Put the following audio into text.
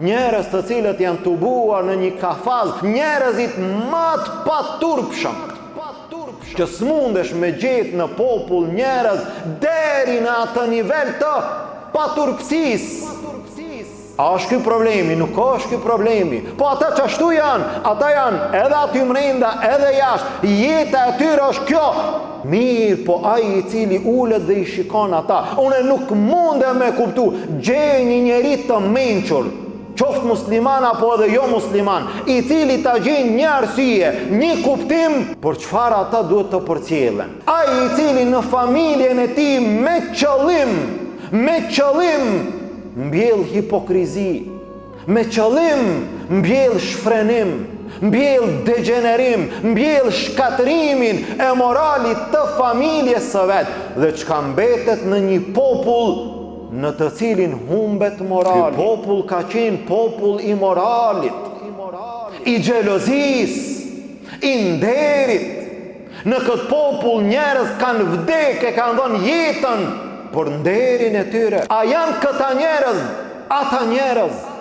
Njerëz të cilët janë tubuar në një kafaz, njerëzit ma të paturpshëm, që s'mundesh me gjetë në popull njerëz deri në atë nivel të paturpësisë. A është ky problemi? Nuk është ky problemi. Po ata qashtu janë, ata janë edhe aty mrenda, edhe jashtë. Jeta e tyre është kjo. Mirëpo ai i cili ulet dhe i shikon ata, unë nuk mundem me kuptu, gjej një njeri të mençur, qoftë musliman apo edhe jo musliman, i cili ta gjen një arsye, një kuptim për çfarë ata duhet të përcjellen. Ai i cili në familjen e tij me qëllim, me qëllim mbjell hipokrizi, Me qëllim mbjell shfrenim, mbjell degjenerim, mbjell shkatërrimin e moralit të familjes së vet dhe çka mbetet në një popull në të cilin humbet morali. Ky popull ka qenë popull i moralit, i xhelozisë, i nderit. Në këtë popull njerëz kanë vdek e kanë dhënë jetën për nderin e tyre. A janë këta njerëz ata njerëz?